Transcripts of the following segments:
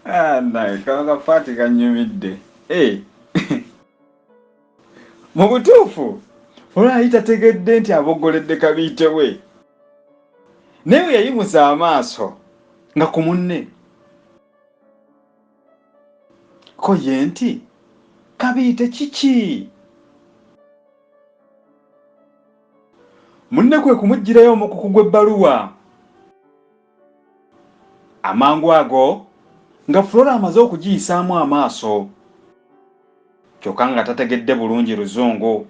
Ah, naye kano kapaati kanyumidde. Eh. Mu butuufu olwo yali tategedde nti aboggoledde kabiite we, naye bwe yayimusa amaaso nga ku munne, ko ye nti, Kabiite kiki? Munne kwe kumuggyirayo omukuku gw'ebbaluwa. Amangu ago nga Flora amaze okugiyisaamu amaaso kyokka nga tategedde bulungi Luzungu,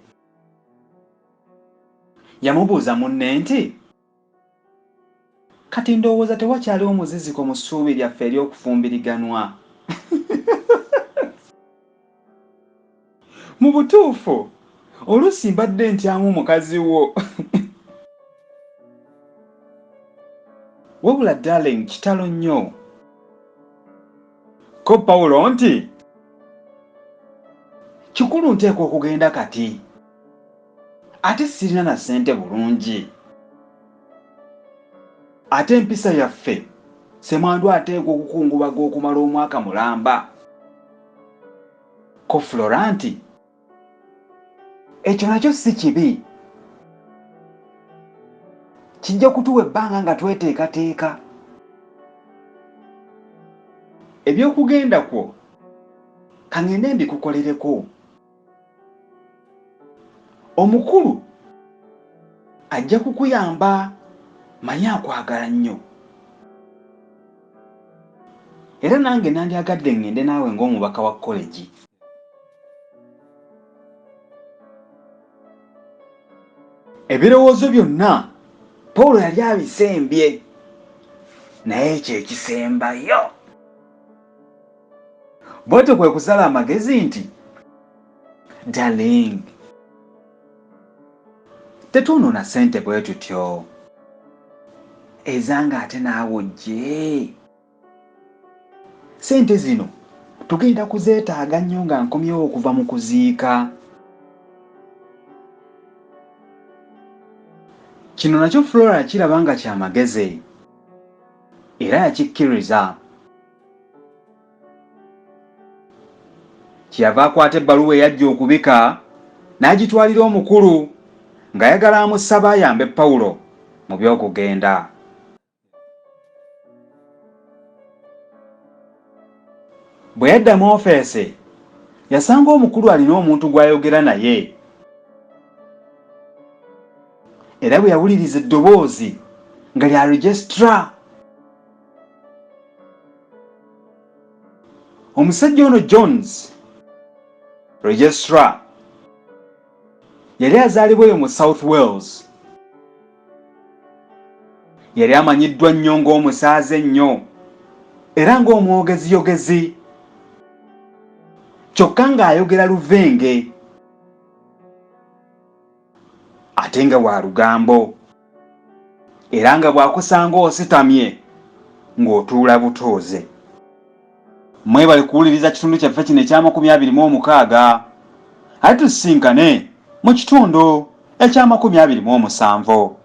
yamubuuza munne nti, Kati ndowooza tewakyaliwo muziziko mu ssuubi lyaffe ery'okufumbiriganwa. Mu butuufu, oluusi mbadde ntyamu mukazi wo. Wabula darling kitalo nnyo. Ko Pawulo nti, Kikulu nteekwa okugenda kati. Ate sirina na ssente bulungi. Ate empisa yaffe ssemwandu ateekwa okukungubaga okumala omwaka mulamba. Ko Flora nti, Ekyo nakyo si kibi. Kijja kutuwa ebbanga nga tweteekateeka. Eby'okugenda kwo ka ŋŋende mbikukolereko. Omukulu ajja kukuyamba manyi akwagala nnyo. Era nange nandyagadde ŋŋende naawe ng'omubaka wa kolegi. Ebirowoozo byonna Pawulo yali abisembye, naye ekyo ekisembayo. Bw'atyo kwe kusala amagezi nti, Darling, tetwonoona ssente bwe tutyo. Ezange ate naawe ojje. Ssente zino tugenda kuzeetaaga nnyo nga nkomyewo okuva mu kuziika. Kino nakyo Flora yakiraba nga kya magezi era yakikkiriza. Kyeyava akwata ebbaluwa eyajja okubika n'agitwalira omukulu ng'ayagala amusaba ayambe Pawulo mu by'okugenda. Bwe yadda mu ofeesi, yasanga omukulu alina omuntu gw'ayogera naye. Era bwe yawuliriza eddoboozi nga lya registrar. Omusajja ono Jones, registrar, Yali azaalibwa eyo mu South Wales. Yali amanyiddwa nnyo ng'omusaaze ennyo era ng'omwogeziyogezi, kyokka ng'ayogera luvenge ate nga wa lugambo era nga bw'akusanga ositamye ng'otuula butuuze. Mwebale kuwuliriza kitundu kyaffe kino eky'amakumi abiri mu omukaaga. Ate tusisinkane mu kitundu eky'amakumi abiri mu omusanvu.